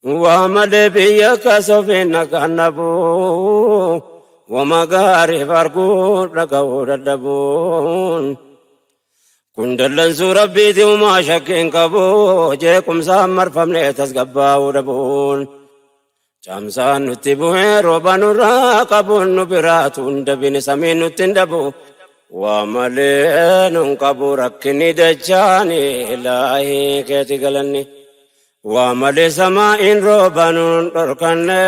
Waa malee biyya kasofiin nagaan dhabu. Wama gaariif arguun dhaga'uu dadhabuun. Kun dallansuu rabbiiti umaa shakkiin qabu. Jeequmsaan marfamne tasgabbaa'uu dhabuun. Caamsaan nutti bu'ee rooba nurraa qabuun nu biraatu hin dabine samiin nutti hin dhabu. Waa malee nun qabu rakkinni dachaani ilaahii keeti galanni. Waa malee samaa'iin rooba nun dhorkanne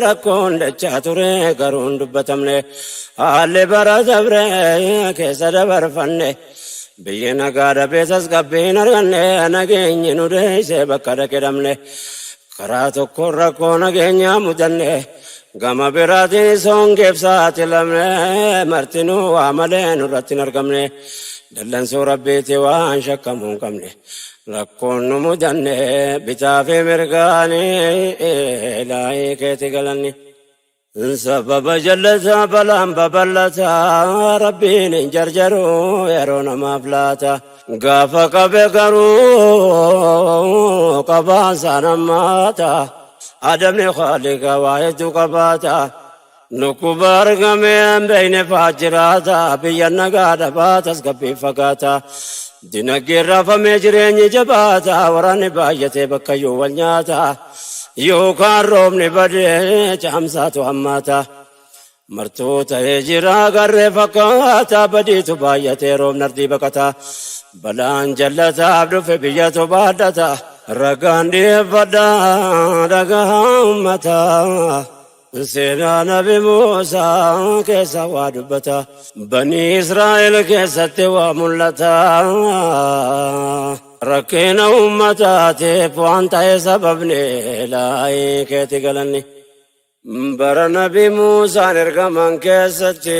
rakkoon dachaa ture garuu hin dubbatamne. Haalli bara dabre keessa dabarfanne biyyi nagaa dhabee tasgabbiin arganne nageenyi nu deessee bakka dhaqe dhabne. Karaa tokkoon rakkoo nageenyaa mudanne gama biraatiin hongeef saaxilamne martinuu waa malee nurratti hin argamne dallansuu rabbiiti waan shakkamuu hin qabne rakkoon nu mudanne bitaa fi mirgaanii ilaahii keeti galanni. Sababa jallataa balaan babal'ataa rabbiin hin jarjaru yeroo namaaf laata. Gaafa qabe garuu qabaan hammaata. Adamni khaalika waa hedduu qabaata. Dhukkuba argamee hin beekne fa'aa jiraata. Biyya nagaa dhabaa tasgabbii fagaata. Dinagdeen raafamee jireenyi jabaata. Waraanni baay'atee bakkayyuu wal nyaata. Yookaan roobni badee caamsaatu hammaata. Martuu ta'ee jira garree fakkaata badiitu baay'atee roobni ardii baqata. Balaan jallataaf dhufe biyyatu baadhata. Ragaan dhiyeeffadha dhagaa uummataa. Seenaa Nabi Muusaa keessa waa dubbata. Banii Israa'el keessatti waa mul'ata. Rakkina uummataatiif waan ta'e sababni ilaahii keeti galanni. Bara Nabi Muusaan ergaman keessatti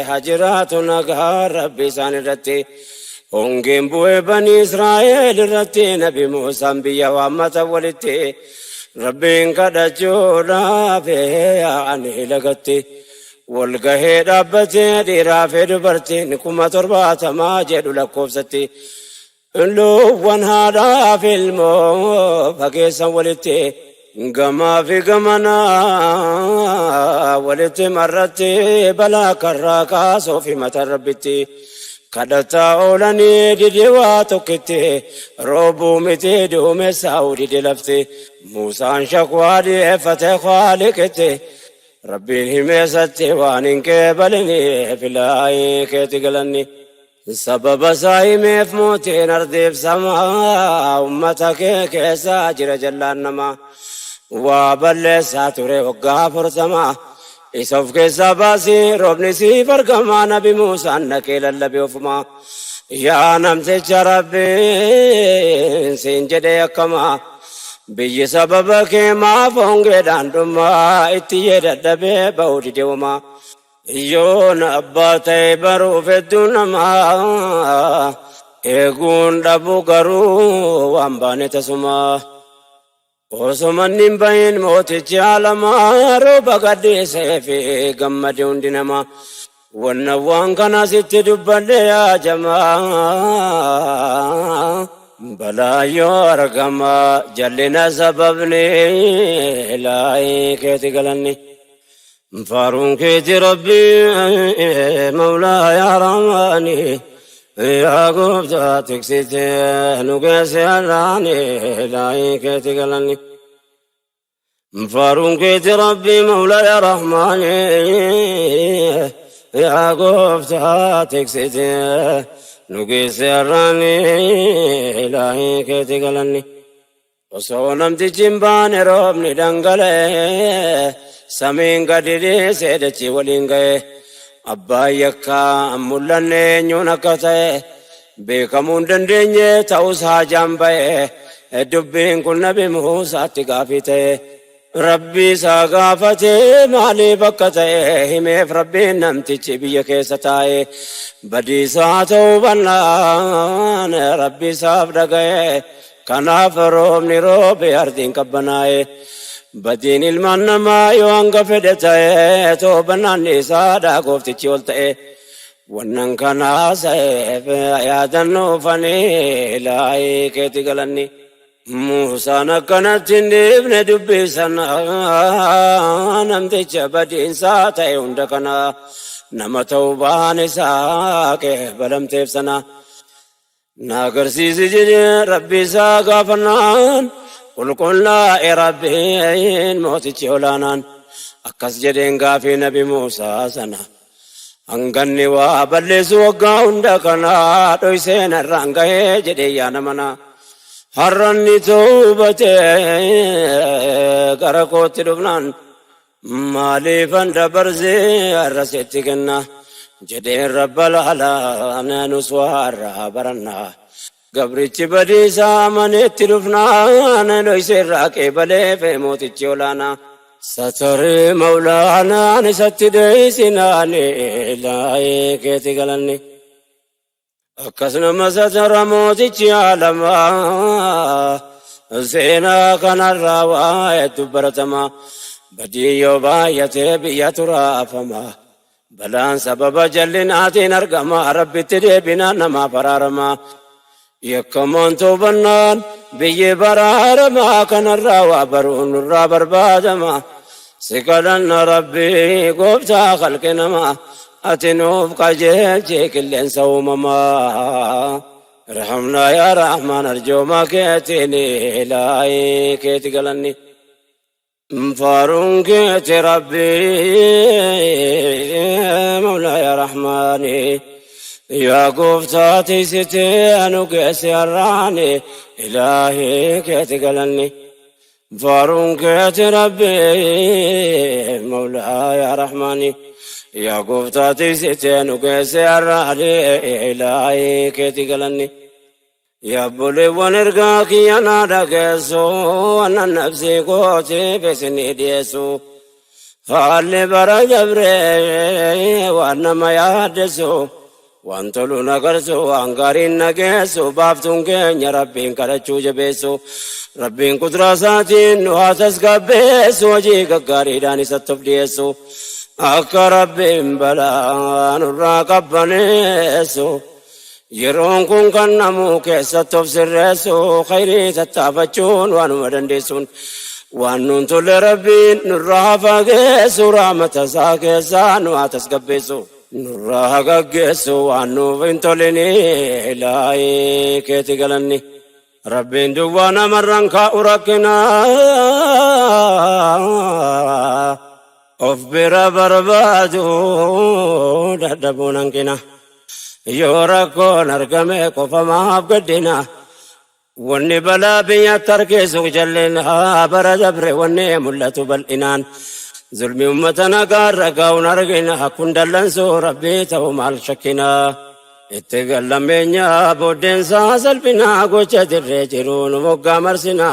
hajiraatu nagaa rabbi isaan irratti. Hongeen bu'ee banii Israa'el irratti Nabi Muusaan biyya waammata walitti. Rabbiin kadhachuudhaaf yaa'anii lagatti. Walgahee dhaabbatee dhiiraa fi dubartiin 70,000 jedhu lakkoofsatti. Loowwan haadhaa fi ilmoo fageessan walitti. Gamaa fi gamanaa walitti marratti balaa karraa kaasuu fi mataa rabbitti. Kadhataa oolanii dide waa tokkitti roobuu miti duumessaa'uu dide lafti. Muusaan shakwaa dhiyeeffate Khaaliqitti. Rabbiin himeessatti waan hin qeebaliniif ilaahii keeti galanni. Sababa isaa himeef mootiin ardiif samaa ummata kee keessa jira jallaan namaa. Waa balleessaa ture waggaa 40 isa of keessaa baasii roobni siif argamaa Nabi Muusaan dhaqee lallabe ofumaa. Yaa namticha rabbiin siin jedhee akkamaa biyyi sababa kee maaf hongeedhaan dhumaa itti yee dadhabee ba'uu dide homaa. Yoon abbaa ta'e baruuf hedduu namaa eeguun dhabu garuu waan baane tasumaa. Osoo manni hin bahin mootichi alamaa rooba gadhiisee fi gammade hundi namaa. Wanna waan kana sitti dubbadhe yaa jamaa. Balaa yoo argama jallina sababni ilaahii keeti galanni. Faaruun keeti rabbi mawlaa yaa rahmaani yaa gooftaa tiksite nu geesse har'aani ilaahii keeti galanni. Faaruun keeti rabbi mawlaa yaa rahmaani yaa gooftaa tiksite nu geesse har'aani ilaahii keeti galanni. Osoo namtichi hin baane roobni dhangala'ee samiin gadi dhiisee dachii waliin ga'e. Abbaan yakkaa mul'anne eenyuun akka ta'e beekamuu hin dandeenye ta'us haajaan ba'e. Dubbiin kun Nabi Muusaatti gaafii ta'e. Rabbi isaa gaafatee maaliif akka ta'e himeef rabbiin namtichi biyya keessa taa'e. Badiisaa ta'uu bannaan rabbi isaaf dhaga'e. Kanaaf roobni roobe ardiin qabbanaa'e. Badiin ilmaan namaa yoo hanga fedhe ta'e toobannaan isaadha gooftichi ol ta'e. Wannan kanaa sa'eef yaadannoo fanii ilaahii keeti galanni. Muusaan akkanatti hin dhiifne dubbii sana, namticha badiinsaa ta'e hunda kana, nama tawbaan isaa qeebalamteef sana. Na agarsiisi jedhee Rabbi isaa gaafannaan, qulqullaa'e Rabbiin mootichi olaanaan. Akkas jedheen gaafii Nabi Muusaa sana. Hanganni waa balleessu waggaa hunda kana dhoysee narraan gahee jedhee yaa namana. Har'anni tawbatee gara kootti dhufnaan, maaliifan dabarsee har'a sitti kenna jedheen Rabbal alaa. Nus waa irraa barannaa. Gabrichi badiisaa amaneetti dhufnaan, dhoysee irraa qeebaleef mootichi olaanaa. Sataree Mawlaanaan isatti dheeysinaan, ilaahee keeti galanni. Akkas nama satara mootichi aalamaa. Seenaa kanarraa waa hedduu baratama. Badii yoo baay'atee biyya turaafama. Balaan sababa jallinaatiin argama. Rabbitti deebinaan namaaf araarama. Yakkamaan toobannaan biyyi baraarama. Kanarraa waa baruun nurraa barbaadama. Si kadhanna Rabbii gooftaa khalqi namaa. Ati nuuf qajeelchee qilleensa uumamaa. Irhamnaa yaa Rahmaan arjooma keetiin, ilaahii keeti galanni. Faaruun keeti Rabbii Mawlaa yaa Rahmaani. Yaa gooftaa tiisitee anu geesse har'aani, ilaahii keeti galanni. Faaruun keeti Rabbii Mawlaa yaa Rahmaani. Yaa gooftaa tiisitee anu geesse har'aani, ilaahii keeti galanni. Yaa obboleewwan, ergaa kiyya naa dhageessu, wannan nafsii kootiif isinii dhiyeessu. Haalli bara dabree waan nama yaaddessu, waan tolu nagarsu, waan gaariin nageessu, baaftuun keenya Rabbiin kadhachuu jabeessu. Rabbiin kuduraa isaatiin nu haa tasgabbeessu, hojii gaggaariidhaan isatti of dhiyeessu. Akka Rabbiin balaa nurraa qabbaneessu. Yeroon kun kan namuu keessatti of sirreessu, khayrii tattaafachuun waanuma dandeessuun. Waan nuun tolle Rabbiin nurraa haa fageessu, rahmata isaa keessaa nu haa tasgabbeessu. Nurraa haa gaggeessu waan nuuf hin tolini, ilaahii keeti galanni. Rabbiin duwwaa namarraan kaa'u rakkina. Of bira barbaadu dadhabuun hanqina. Yoo rakkoon argame qofa maaf gaddina? Wanni balaa biyyatti harkisu jallina, bara dabre wanni mul'atu bal'inaan. Zulmi ummata nagaarra gaa'uun argina, kun dallansuu Rabbii ta'u maal shakkina? Itti gallameenya booddeensaa salphina, gocha dirree jiru nu moggaa marsina.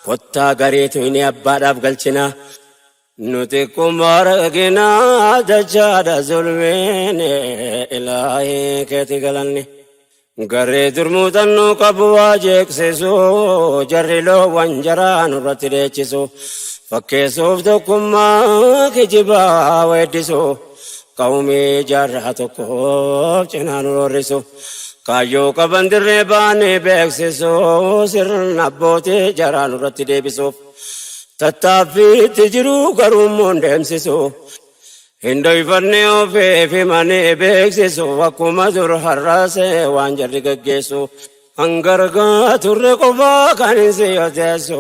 Kottaa gariitu inni abbaadhaaf galchina. Nuti kuma argina dachaadha zulmiin, ilaahii keeti galanni. Garee durmuutannoo qabu waa jeeqsisu, jarri loowwan jaraa nurratti dheechisu. Fakkeessuuf tokkummaa kijibaa weeddisu. Qawmii jaarraa tokkoof cinaa nu roorrisu. Kaayyoo qaban dirree baanii beeksisu, sirna abbootii jaraa nurratti deebisuuf. Tattaaffiitti jiru garuu immoo hin deemsisu. Hin dhoyfanne ofiif himanii beeksisu, akkuma dur har'aasee waan jarri gaggeessu. Hangargaa turre qofaa kan hin siyoteessu.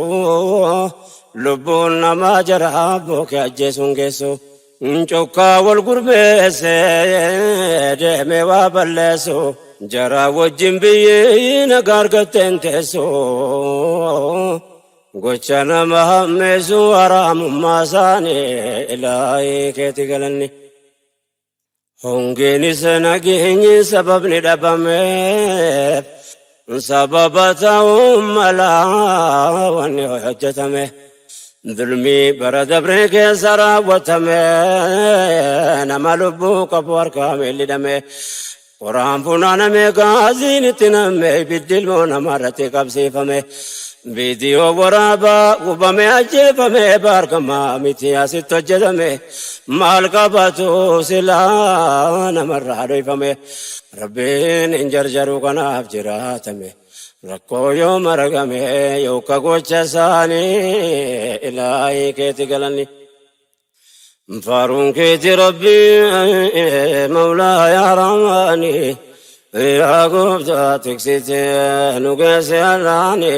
Lubbuun namaa jara bookee ajjeesuun geessu. Cokkaa wal gurmeesse deemee waa balleessu. Jara wajjin biyyi nagaa argatteen teessu. Gocha nama hammeessu haraamummaa isaanii, ilaahii keeti galanni. Hongeenis nageenyi sababni dhabameef, sababa ta'uu malaa wanni hojjetame. Dulmii bara dabree keessa raawwatame, nama lubbuu qabu harkaa miilli hidhame. Qoraan funaaname, gaaziin itti namme, ibiddi ilmoo namarratti qabsiifame. Viidiyoo waraabaa gubame, ajjeefame, baargamaa miti asitti hojjetame. Maal qabatu silaa namarraa dhoyfame? Rabbiin hin jarjaru, kanaaf jiraatame. Rakkoo yoo maragame yookaan gocha isaanii ilaahii keeti galanni. Faaruun keeti Rabbii Mawlaa yaa Rahmaani yaa gooftaa tiksitee nu geesse har'aani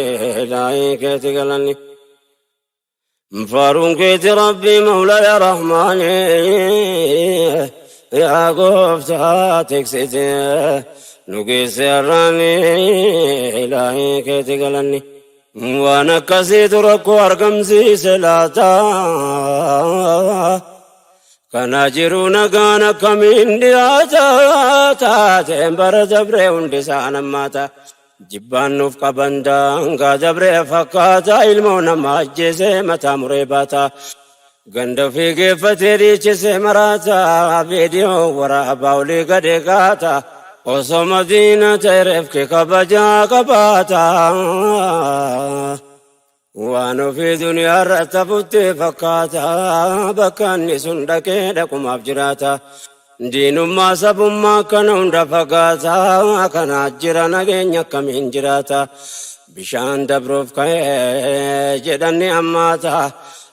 ilaahii keeti galanni. Faaruun keeti Rabbii Mawlaa yaa Rahmaani yaa gooftaa tiksitee nu geesse har'aani ilaahii keeti galanni. Waan akkasiitu rakkoo argamsiise laata. Kana jiru nagaan akkamiin dhiyaata taateen bara dabree hundi isaa nammaata. Jibbaan nuuf qaban daangaa dabree fakkaata ilmoo nama ajjeesee mataa muree baata. Ganda ofii geeffatee dhiichisee maraata viidiyoo waraabaa olii gadee kaata. Osoo madiina ta'e reefki kabajaa qabaata. Waan ofii duniyaa irratti hafutti fakkaata bakka inni sun dhaqee dhaqumaaf jiraata. Diinummaa sabummaa kana hunda fagaata kana jira nageenya akkamiin jiraata. Bishaan dabruuf ka'ee jedhanni ammaata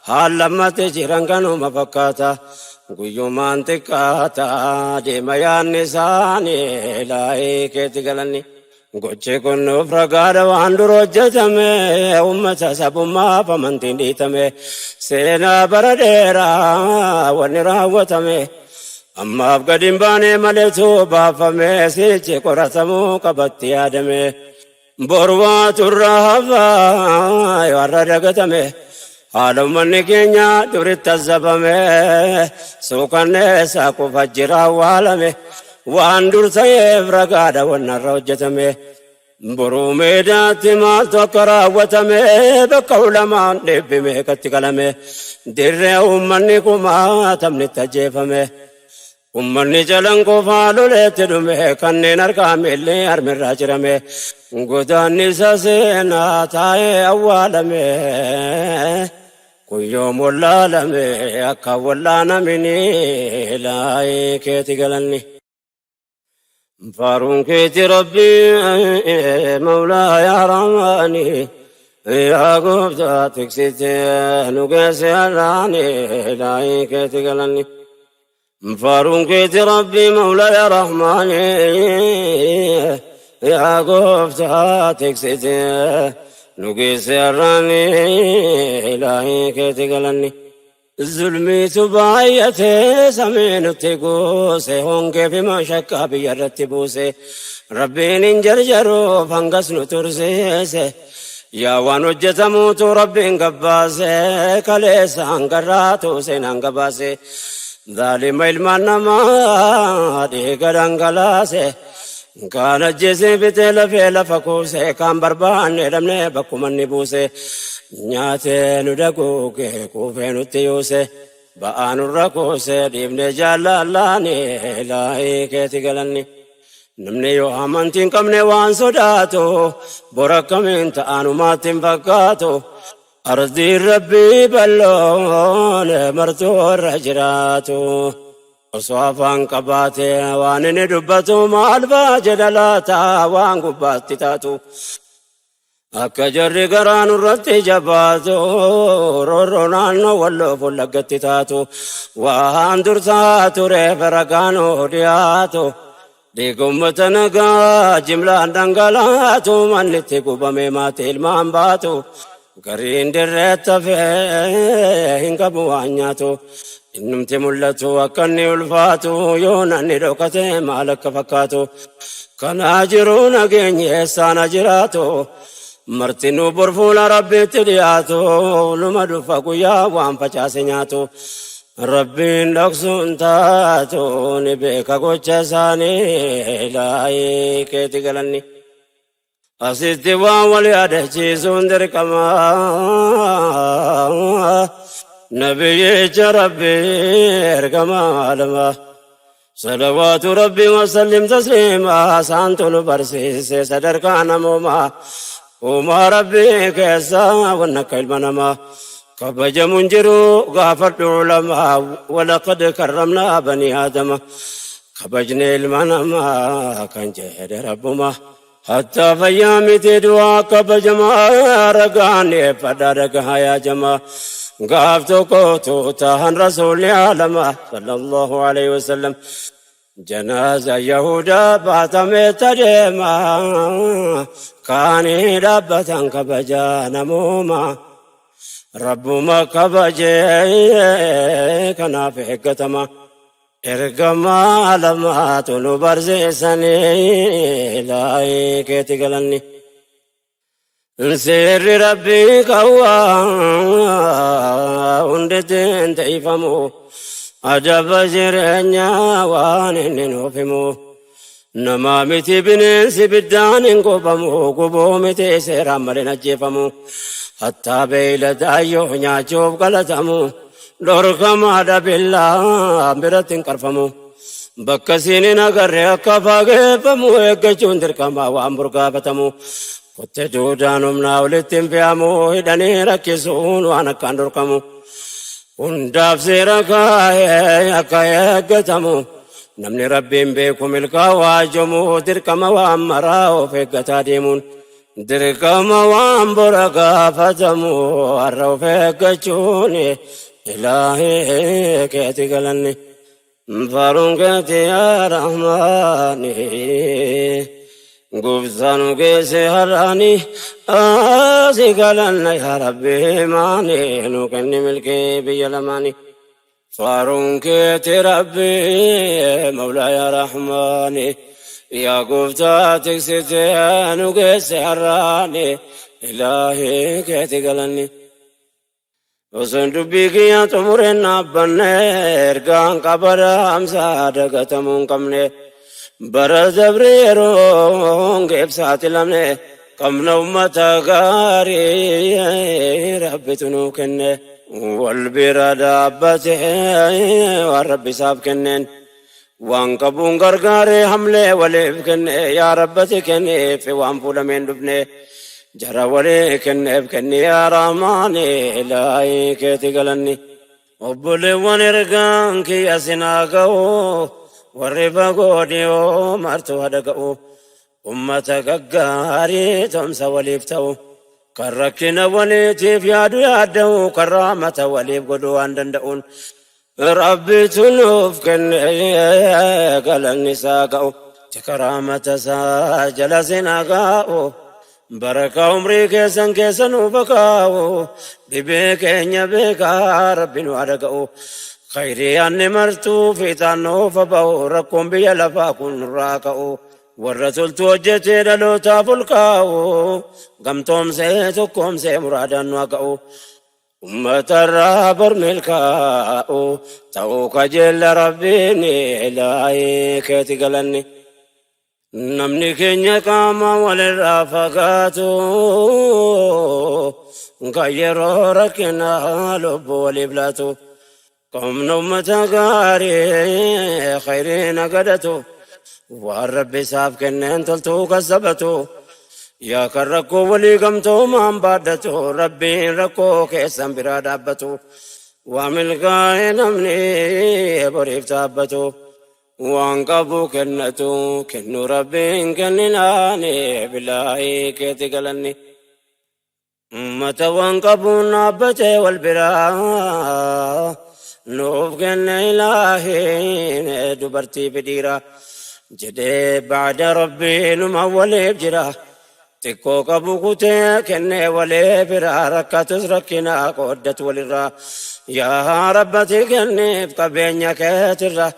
haala ammatti jiran kanuma fakkaata. Guyyumaan xiqqaata deema yaadni isaanii laayee keetti galanni. Gochi kun nuuf ragaadha waan dura hojjetame uummata sabummaaf amantiin dhiitame seenaa bara dheeraa wanni raawwatame ammaaf gadi hin baane maleetu baafame sichi qoratamuu qabatti yaadame boru waatu irraa hafaa yoo har'a dagatame haala uummanni keenya duritti azzabame suukanneessaa kufa jira awwaalame waan dur ta'eef ragaadha wanna irra hojjetame boruu meedaatti maaltu akka raawwatame bakka ulamaan dhibbi meeqatti qalame dirree uummanni kumaatamni itti ajjeefame Ummanni jalan qofaa loleetti dhume kanneen harkaa miilli harmirraa cirame godaanni isa seenaa taa'ee awwaalame kun yoom wallaalame akka wallaanamini laayii keeti galanni. Faaruun keeti Rabbii Mawlaa yaa Rahmaani yaa gooftaa tiksitee nu geesse har'aani laayii keeti galanni. Faaruun keeti Rabbii Mawlaa yaa Rahmaani yaa gooftaa tiksitee nu geesse har'aani ilaahii keeti galanni. Zulmiitu baay'atee samii nutti guuse hongee fi mashakkaa biyya irratti buuse Rabbiin hin jarjaruuf hangas nu tursiise. Yaa waan hojjetamuutu Rabbiin gabbaase kaleessa hangarraatu seenaan gabaase zaalima ilmaan namaa dhiiga dhangalaase kaan ajjeesee fixee lafee lafa kuuse kaan barbaanne dhabne bakkuma inni buuse nyaatee nu daguuge kuufee nutti yuuse ba'aa nurra kuuse dhiifne jaallallaani laayii keeti galanni. Namni yoo amantii hin qabne waan sodaatu bor akkamiin ta'anumaatti hin fakkaatu. Ardiin rabbii bal'oon martuu irra jiraatu. Osoo afaan qabaate waan inni dubbatu maal ba'a jedha laata waan gubbaatti taatu. Akka jarri garaa nurratti jabaatu roorroo naannoo walloo fullaggatti taatu waan dursaa tureef ragaan dhiyaatu dhiiga uummata nagaa jimlaan dhangalaatu manni itti gubame maatii ilmaan baatu gariin dirreetti hafee hin qabu waan nyaatu innumti mul'atu akka inni ulfaatu yoo nanni dhokate maal akka fakkaatu kanaa jiru nageenyi eessaan jiraatu martinuu bor fuula rabbiitti dhiyaatu numa dhufa guyyaa waan facaase nyaatu rabbiin dhoksuun taatu ni beeka gocha isaanii laayii keeti galanni. Asitti waan wal yaadachiisuun dirqama. Nabiyyicha Rabbi ergama alama. Salawaatu Rabbi wasallim tasliima saantu nu barsiise sadarkaa namoomaa. Uumaa Rabbi keessa wanna akka ilma namaa. Kabajamuun jiru gaafadhu ulamaa walaqad karramnaa banii aadama. Kabajne ilma namaa kan jedhe Rabbuma. Hattaa fayyaa miti du'aa kabajamaa ragaan dhiyeeffadhaa dhagahaa yaa jamaa. Gaaf tokko tuutahan rasuulli alama sallallahu alaihi wasallam. Janaaza Yahudaa baatamee tadeema kaanii dhaabbatan kabajaa namooma. Rabbuma kabajee kanaaf eeggatama. Ergamaa lamaatu nu barsiisanii ilaahii keeti galanni. Seerri Rabbii qawwaa hundittiin teeyfamu adaba jireenyaa waan inni nuuf himu. Namaa miti bineensi biddaan hin gubamu gubuu miti seeraan malee hin ajjeefamu. Hattaa beeyladaayyoo nyaachuuf galatamu dhorkamaadha billaa biratti hin qarfamu. Bakka siin hin agarre akka fageeffamu eeggachuun dirqama waan burgaafatamu. Kotte duudaan humnaa olitti hin fe'amu hidhanii rakkisuun waan akkaan dhorkamu. Hundaaf seera kaa'ee akka eeggatamu. Namni Rabbiin beeku milkaa'u waajomu dirqama waan maraa of eeggataa deemuun. Dirqama waan bora gaafatamu har'a of eeggachuun ilaahee keeti galanni. Faaruun keeti yaa Rahmaani. Gooftaan geesse har'aani asi galanna yaa Rabbi maani nu kenni milkii biyya lamaani. Faaruun keeti Rabbi Mawlaa yaa Rahmaani yaa gooftaa tiksitee nu geesse har'aani ilaahii keeti galanni. Osoon dubbii kiyya xumureen dhaabbanne ergaan qabada hamsaa dagatamuu hin qabne. Bara dabre yeroo hongeef saaxilamne qabna ummata gaarii Rabbitu nuu kenne. Wal bira dhaabbate waan Rabbi isaaf kenneen. Waan qabuun gargaaree hamlee waliif kenne yaa Rabbati kenneef waan fuudhameen dhufne. Jara walii kenneef kenni yaa Rahmaani ilaahii keeti galanni. Obboleewwan ergaan kiyya sinaa ga'u warri fagoo dhiyoo martuu hada ga'u. Ummata gaggaarii tumsa waliif ta'u. Kan rakkina waliitiif yaadu yaadda'u kan rahmata waliif godhu waan danda'uun. Rabbitu nuuf kenne galanni isaa ga'u. Tika rahmata isaa jala sinaa ga'u. Baraka umrii keessan keessa nuuf kaa'u. Dhibee keenya beekaa Rabbi nu haa dhaga'u. Khayrii anni martuu fiixaan nuuf ba'u rakkoon biyya lafaa kun nurraa ka'u. Warra toltu hojjetee dhalootaaf ol kaa'u. Gamtoomsee tokkoomsee muraadaan nu haa ga'u. Uummatarraa bar milkaa'u ta'uu kajeella Rabbiin ilaahii keeti galanni. Namni keenya qaama walirraa fagaatu kan yeroo rakkinaa lubbuu waliif laatu. Qabna uummata gaarii khayriin agadatu waan Rabbi isaaf kenneen toltuu kasabatu. Yaa kan rakkoo walii gamtoomaan baadhatu Rabbiin rakkoo keessan biraa dhaabbatu. Waa milkaa'e namni boriif dhaabbatu. Waan qabu kennatu kennu Rabbiin kenninaani bilaahii keeti galanni. Uummata waan qabuun dhaabbatee wal biraa nuuf kenne ilaahiin dubartii fi dhiira jedhee ba'da Rabbii numa waliif jira. Xiqqoo qabu kutee kennee walii biraa rakkatus rakkina qooddatu walirraa. Yaa Rabbati kenniif qabeenya keetirra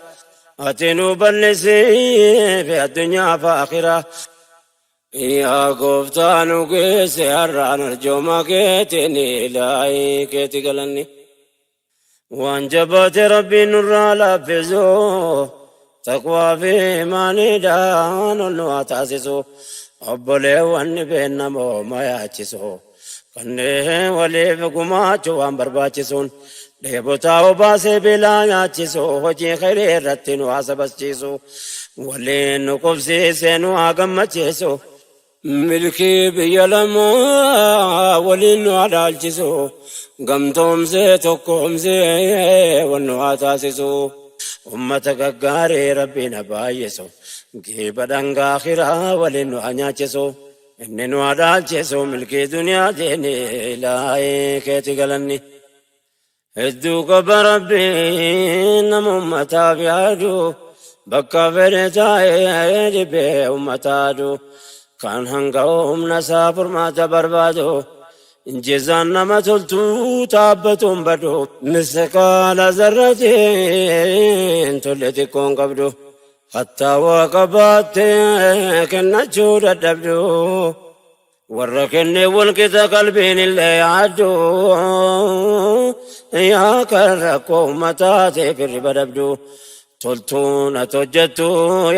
ati nu bal'isiif addunyaa fi akhiraa. Yaa gooftaa nu geesse har'aan arjooma keetiin ilaahii keeti galanni. Waan jabaate Rabbiin nurraa laaffisu taqwaa fi imaaniidhaan ol nu haa taasisu. Obboleewwan dhibeen namooma yaachisu. Kanneen waliif gumaachuu waan barbaachisuun dheebotaa obaasee beelaa nyaachisu hojii khayrii irratti nu haa sabachiisu. Waliin nu qubsiisee nu haa gammachiisu. Milkii biyya lamaa waliin nu haa dhaalchisu. Gamtoomsee tokkoomsee wal nu haa taasisu. Ummata gaggaarii Rabbiin haa baay'isu. Geeba dhangaa akhiraa waliin nu haa nyaachisu. Inni nu haa dhaalchisu milkii duniyaatiin ilaahii keeti galanni. Hedduu qaba Rabbiin nama ummataaf yaadu bakka fedhe taa'ee dhibee ummataadu kan hanga humna isaa furmaata barbaadu jezaan nama toltuu taabbatuun badu misqaala zarratiin tolle xiqqoon qabdu hattaa waa qabaattee kennachuu dadhabdu. Warra kennee wal qixa qalbiin illee yaaddu yaa kan rakkoo uummataa ta'eef hirriba dhabdu toltuun ati hojjettu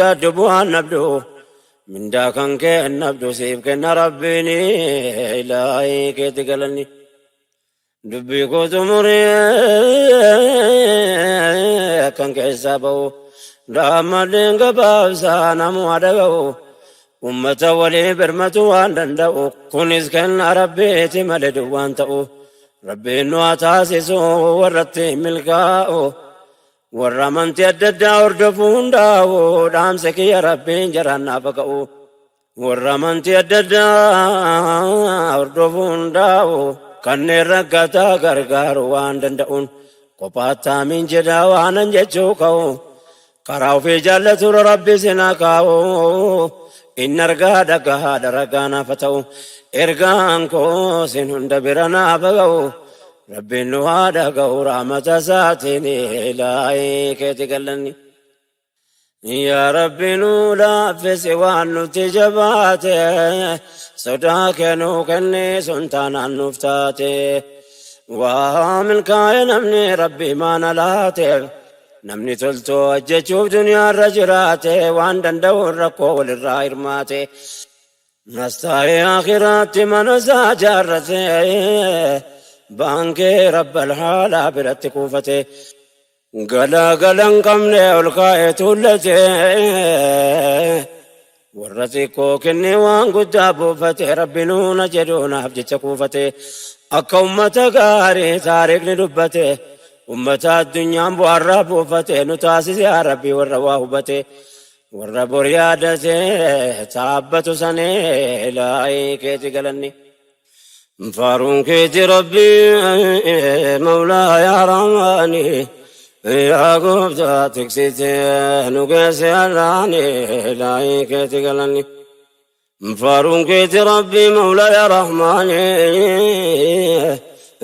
yaaddu bu'aan dhabdu mindaa kan kee dhabdu siif kenna rabbiin ilaahii keetti galanni. Dubbii koo xumuree akkan keessaa ba'u daammadheen gabaabsaa namuu haa dhaga'u ummata walii birmatu waan danda'u kunis kennaa rabbiiti malee duwwaan ta'u rabbiin nu haa taasisu warratti milkaa'u warra amantii adda addaa hordofu hundaa'u dhaamsa kiyya rabbiin jaraan naaf ga'u. Warra amantii adda addaa hordofu hundaa'u kanneen rakkataa gargaaru waan danda'uun kophaatti aamiin jedhaa waanan jechuu ka'u karaa ofii jaallaturra rabbi sinaa kaa'u inni argaa dhagahaadha ragaa naaf ta'u ergaan koo sin hunda bira naaf ga'u rabbiin nu haa dhaga'u rahmata isaatiin ilaahii keeti galanni. Yaa Rabbi nu laaffisi waan nutti jabaate sodaa kee nuu kenni sun taanaan nuuf taate waa milkaa'e namni Rabbi maana laateef namni toltoo hojjechuuf duniyaarra jiraate waan danda'uun rakkoo walirraa hirmaate Nastaa'ee akhiraatti mana isaa jaarrate baankee rabbal haalaa biratti kuufate Galaa gala hin qabne ol kaa'ee tuullate warra xiqqoo kennee waan guddaa buufate rabbi nuuna jedhu naaf jecha kuufate akka ummata gaarii taariikni dubbate ummata addunyaan bu'aarraa buufate nu taasise yaa rabbi warra waa hubate warra bor yaadate taabbatu sanee ilaahii keeti galanni. Faaruun keeti rabbi mawlaa yaa rahmaani yaa gooftaa tiksite nu geesse har'aani ilaahii keeti galanni. Faaruun keeti rabbi mawlaa yaa rahmaani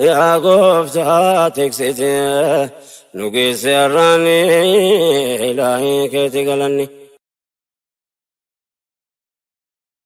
yaa gooftaa tiksite nu geesse har'aani ilaahii keeti galanni.